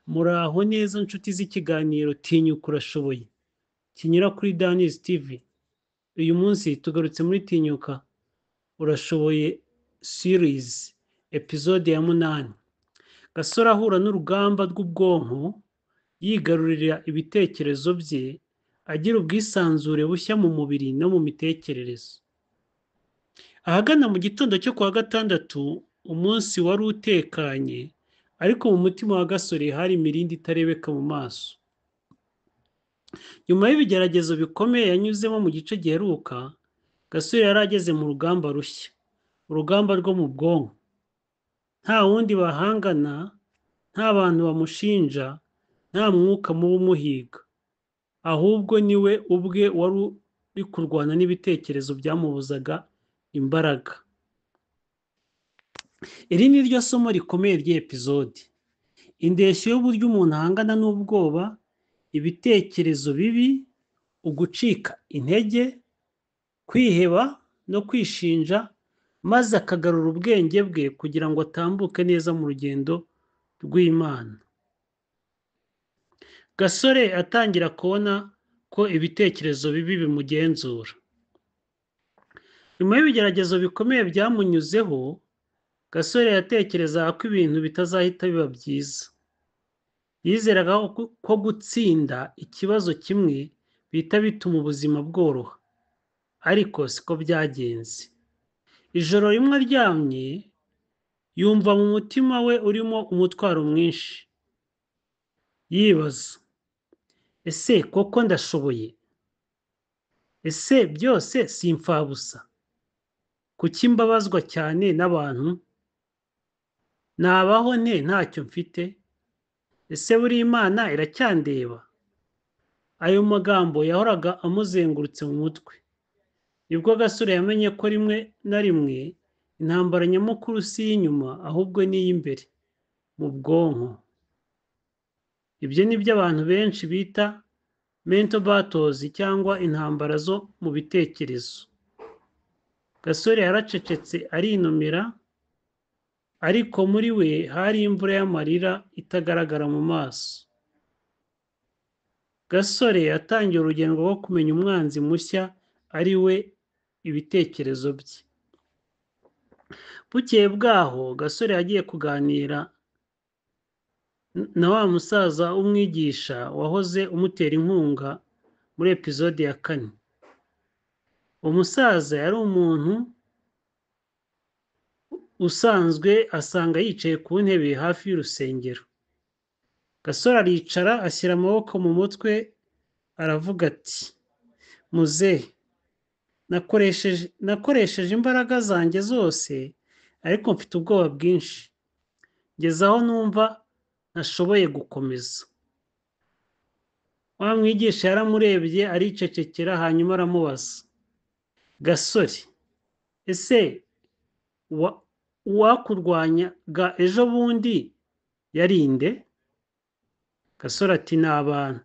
Muraho neza nshuti z'ikiganiro Tinyuka Urashoboye kinyura kuri Danis TV. Uyu munsi tugarutse muri Tinyuka Urashoboye series episode ya 8. Gasore ahura n'urugamba rw'ubwonko, yigarurira ibitekerezo bye, agira ubwisanzure bushya mu mubiri no mu mitekerereze. Ahagana mu gitondo cyo kuwa gatandatu, umunsi wari utekanye, ariko mu mutima wa Gasore hari imirindi itarebeka mu maso. Nyuma y'ibigeragezo bikomeye yanyuzemo mu gice giheruka, Gasore yari ageze mu rugamba rushya, urugamba rwo mu bwonko. Nta wundi bahangana, nta bantu bamushinja, nta mwuka mubi umuhiga. Ahubwo ni we ubwe wari uri kurwana n'ibitekerezo byamubuzaga imbaraga. Iri ni ryo somo rikomeye ry'episode. Indeshyo y'uburyo umuntu ahangana n'ubwoba, ibitekerezo bibi, ugucika intege, kwiheba no kwishinja, maze akagarura ubwenge bwe kugira ngo atambuke neza mu rugendo rw'Imana. Gasore atangira kubona ko ibitekerezo bibi bimugenzura. Nyuma y'ibigeragezo bikomeye byamunyuzeho, Gasore yatekerezaga ko ibintu bitazahita biba byiza. Yizeraga ko gutsinda ikibazo kimwe bihita bituma ubuzima bworoha, ariko siko byagenze. Ijoro rimwe aryamye, yumva mu mutima we urimo umutwaro mwinshi. Yibaza, ese koko ndashoboye? Ese byose si imfabusa? Kuki mbabazwa cyane n'abantu? Nabaho nte ntacyo mfite? Ese buriya Imana iracyandeba? Ayo magambo yahoraga amuzengurutse mu mutwe. Nibwo Gasore yamenye ko rimwe na rimwe intambara nyamukuru si iy'inyuma ahubwo ni iy'imbere mu bwonko. Ibyo ni byo abantu benshi bita mental battles cyangwa intambara zo mu bitekerezo. Gasore yaracecetse arinumira, ariko muri we hari imvura y'amarira itagaragara mu maso. Gasore yatangiye urugendo rwo kumenya umwanzi mushya ari we ibitekerezo bye. Bukeye bwaho, Gasore yagiye kuganira na wa musaza w'umwigisha wahoze umutera inkunga muri episode ya 4. Umusaza yari umuntu usanzwe, asanga yicaye ku ntebe hafi y'urusengero. Gasore aricara, ashyira amaboko mu mutwe, aravuga ati: muzehe, nakoresheje imbaraga zanjye zose, ariko mfite ubwoba bwinshi. Ngeze aho numva ntashoboye gukomeza. Wa mwigisha yaramurebye aricecekera, hanyuma aramubaza: Gasore, ese uwakurwanyaga ejo bundi yarinde? Gasore ati: ni abantu,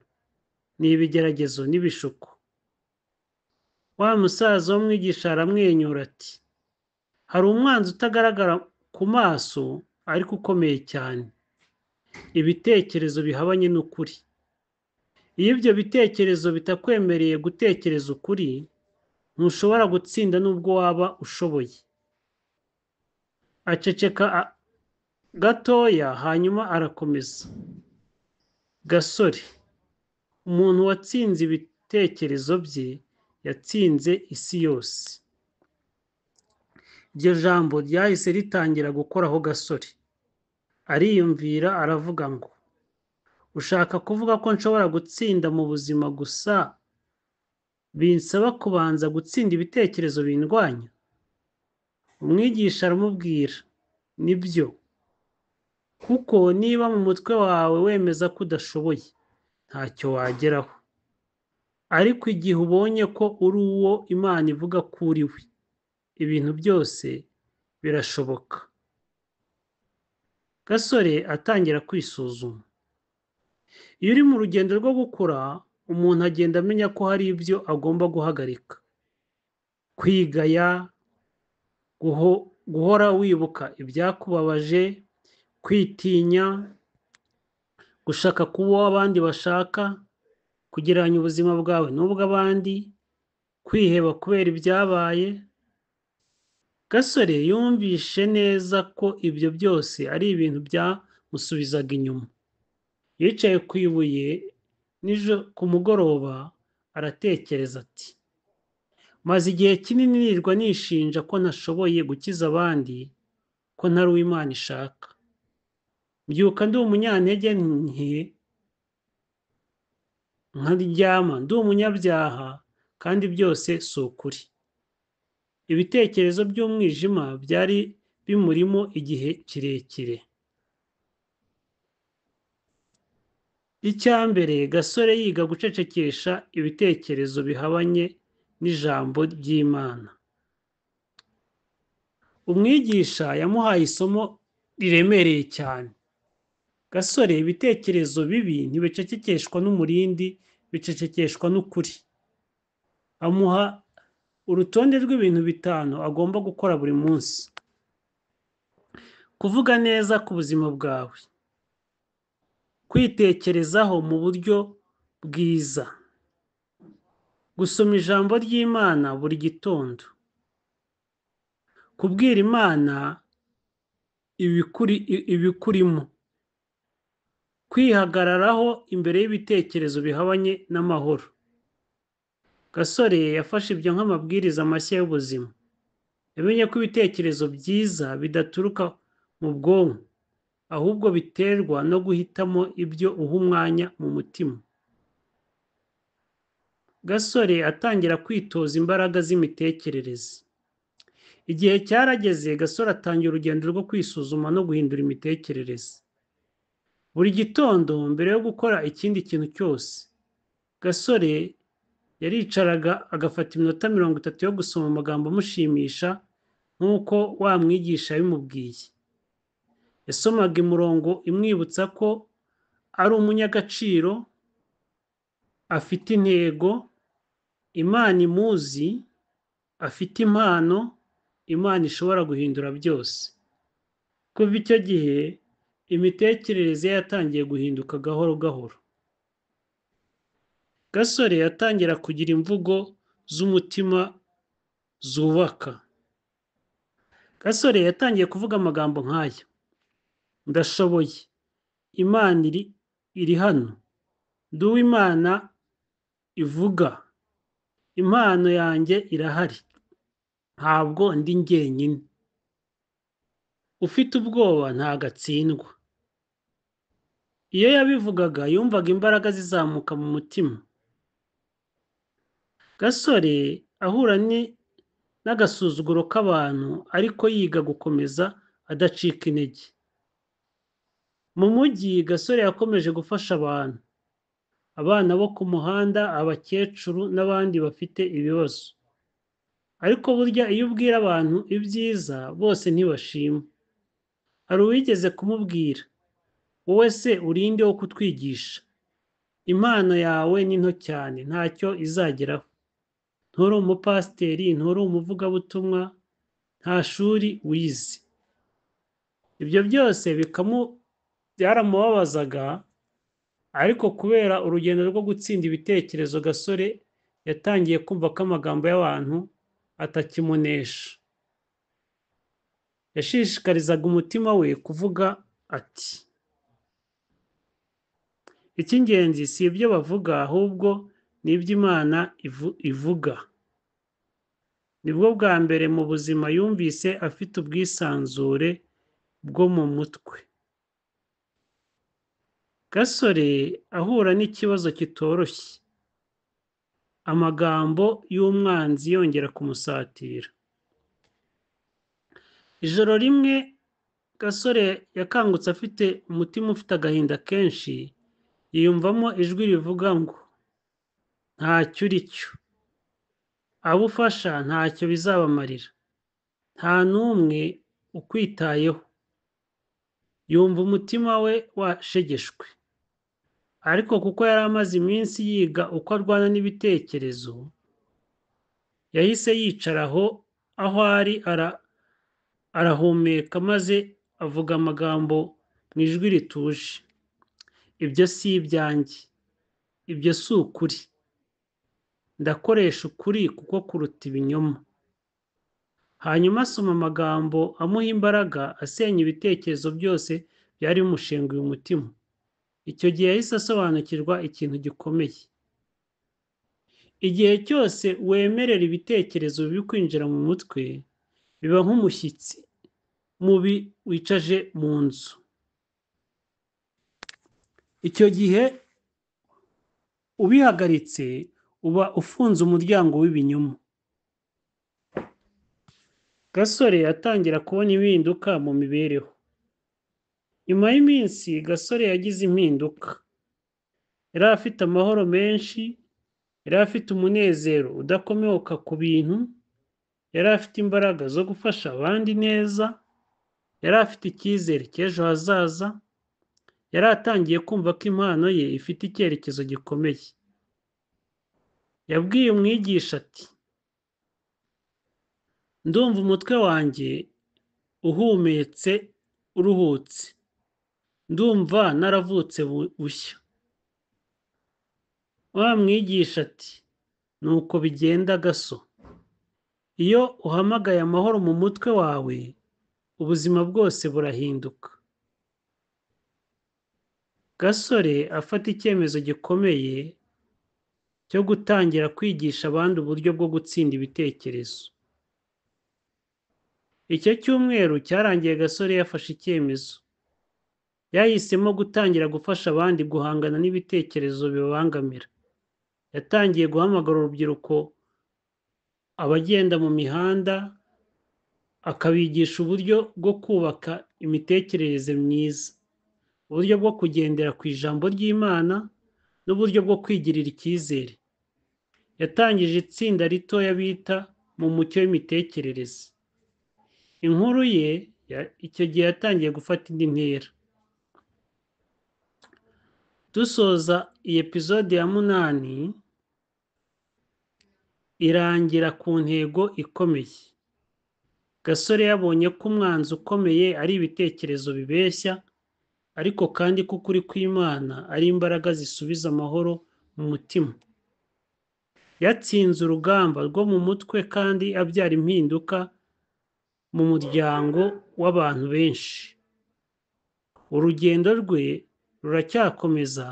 ni ibigeragezo n'ibishuko. Wa musaza w'umwigisha aramwenyura ati: hari umwanzi utagaragara ku maso ariko ukomeye cyane, ibitekerezo bihabanye n'ukuri. Iyo ibyo bitekerezo bitakwemereye gutekereza ukuri, ntushobora gutsinda nubwo waba ushoboye. Aceceka gatoya, hanyuma arakomeza: Gasore, umuntu watsinze ibitekerezo bye yatsinze isi yose. Iryo jambo ryahise ritangira gukoraho Gasore. Ariyumvira aravuga ngo: ushaka kuvuga ko nshobora gutsinda mu buzima gusa binsaba kubanza gutsinda ibitekerezo bindwanya? Umwigisha aramubwira: nibyo, kuko niba mu mutwe wawe wemeza ko udashoboye, ntacyo wageraho. Ariko igihe ubonye ko uri uwo Imana ivuga ko uri we, ibintu byose birashoboka. Gasore atangira kwisuzuma. Iyo uri mu rugendo rwo gukura, umuntu agenda amenya ko hari ibyo agomba guhagarika: kwigaya, guhora wibuka ibyakubabaje, kwitinya, Gushaka kuba uwo abandi bashaka, kugereranya ubuzima bwawe n'ubw'abandi, kwiheba kubera ibyabaye. Gasore yumvishe neza ko ibyo byose ari ibintu byamusubizaga inyuma. Yicaye ku ibuye ku mugoroba aratekereza ati: maze igihe kinini nirwa nishinja ko ntashoboye gukiza abandi, ko ntari uwo Imana ishaka. Mbyuka ndi umunyantege nke, nkaryama ndi umunyabyaha, kandi byose si ukuri. Ibitekerezo by'umwijima byari bimurimo igihe kirekire. Icya mbere, Gasore yiga gucecekesha ibitekerezo bihabanye n'ijambo ry'Imana. Umwigisha yamuhaye isomo riremereye cyane. Gasore, ibitekerezo bibi ntibicecekeshwa n'umurindi, bicecekeshwa n'ukuri. Amuha urutonde rw'ibintu 5 agomba gukora buri munsi. Kuvuga neza ku buzima bwawe, kwitekerezaho mu buryo bwiza, gusoma ijambo ry'Imana buri gitondo, kubwira Imana ibikurimo, kwihagararaho imbere y'ibitekerezo bihabanye n'amahoro. Gasore yafashe ibyo nk'amabwiriza mashya y'ubuzima. Yamenye ko ibitekerezo byiza bidaturuka mu bwonko, ahubwo biterwa no guhitamo ibyo uha umwanya mu mutima. Gasore atangira kwitoza imbaraga z'imitekerereze. Igihe cyarageze, Gasore atangira urugendo rwo kwisuzuma no guhindura imitekerereze. Buri gitondo mbere yo gukora ikindi kintu cyose, Gasore yaricaraga agafata iminota 30 yo gusoma amagambo amushimisha nk'uko wa mwigisha yabimubwiye. Yasomaga imirongo imwibutsa ko ari umunyagaciro, afite intego, Imana imuzi, afite impano, Imana ishobora guhindura byose. Kuva icyo gihe, imitekerereze ye yatangiye guhinduka gahoro gahoro. Gasore yatangira kugira imvugo z'umutima zubaka. Gasore yatangiye kuvuga amagambo nk'aya: ndashoboye, Imana iri hano, ndi uw'Imana ivuga, impano yanjye irahari, ntabwo ndi njyenyine. Ufite ubwoba ntagatsindwa. Iyo yabivugaga yumvaga imbaraga zizamuka mu mutima. Gasore ahura n'agasuzuguro k'abantu, ariko yiga gukomeza adacika intege. Mu mujyi, Gasore yakomeje gufasha abantu, abana bo ku muhanda, abakecuru n'abandi bafite ibibazo. Ariko burya iyo ubwira abantu ibyiza, bose ntibashima. Hari uwigeze kumubwira: wowe se urinde wo kutwigisha? Impano yawe ni nto cyane, ntacyo izageraho. Nturi umupasiteri, nturi umuvugabutumwa, nta shuri wize. Ibyo byose byaramubabazaga, ariko kubera urugendo rwo gutsinda ibitekerezo, Gasore yatangiye kumva ko amagambo y'abantu atakimunesha. Yashishikarizaga umutima we kuvuga ati: icy'ingenzi si ibyo bavuga, ahubwo ni ibyo Imana ivuga. Nibwo bwa mbere mu buzima yumvise afite ubwisanzure bwo mu mutwe. Gasore ahura n'ikibazo kitoroshye, amagambo y'umwanzi yongera kumusatira. Ijoro rimwe Gasore yakangutse afite umutima ufite agahinda kenshi, yiyumvamo ijwi rivuga ngo: ntacyo uri cyo, abo ufasha ntacyo bizabamarira, nta n'umwe ukwitayeho. Yumva umutima we washegeshwe, ariko kuko yari amaze iminsi yiga uko arwana n'ibitekerezo, yahise yicara aho ari arahumeka, maze avuga amagambo mu ijwi rituje: Ibyo si ibyanjye, ibyo si ukuri. Ndakoresha ukuri kuko kuruta ibinyoma." Hanyuma asoma amagambo amuha imbaraga, asenya ibitekerezo byose byari bimushenguye umutima. Icyo gihe yahise asobanukirwa ikintu gikomeye. Igihe cyose wemerera ibitekerezo bibi kwinjira mu mutwe, biba nk'umushyitsi mubi wicaje mu nzu. Icyo gihe ubihagaritse uba ufunze umuryango w'ibinyoma. Gasore atangira kubona impinduka mu mibereho. Nyuma y'iminsi, Gasore yagize impinduka. Yari afite amahoro menshi, yari afite umunezero udakomoka ku bintu, yari afite imbaraga zo gufasha abandi neza, yari afite icyizere cy'ejo hazaza, yari atangiye kumva ko impano ye ifite icyerekezo gikomeye. Yabwiye umwigisha ati: "Ndumva umutwe wanjye uhumetse uruhutse, ndumva naravutse bushya." Wa mwigisha ati: "Nuko bigenda, Gaso. Iyo uhamagaye amahoro mu mutwe wawe, ubuzima bwose burahinduka." Gasore afata icyemezo gikomeye cyo gutangira kwigisha abandi uburyo bwo gutsinda ibitekerezo. Icyo cyumweru cyarangiye Gasore yafashe icyemezo. Yahisemo gutangira gufasha abandi guhangana n'ibitekerezo bibabangamira. Yatangiye guhamagara urubyiruko, abagenda mu mihanda, akabigisha uburyo bwo kubaka imitekerereze myiza, uburyo bwo kugendera ku ijambo ry'Imana n'uburyo bwo kwigirira icyizere. Yatangije itsinda ritoya bita "Mu Mucyo w'Imitekerereze". Inkuru ye icyo gihe yatangiye gufata indi ntera. Dusoza iyi episode ya 8, irangira ku ntego ikomeye. Gasore yabonye ko umwanzi ukomeye ari ibitekerezo bibeshya, ariko kandi ko ukuri kw'Imana ari imbaraga zisubiza amahoro mu mutima. Yatsinze urugamba rwo mu mutwe kandi abyara impinduka mu muryango w'abantu benshi. Urugendo rwe ruracyakomeza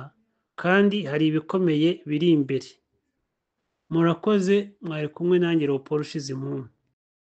kandi hari ibikomeye biri imbere. Murakoze, mwari kumwe nanjye Leopold Ushizimpundu.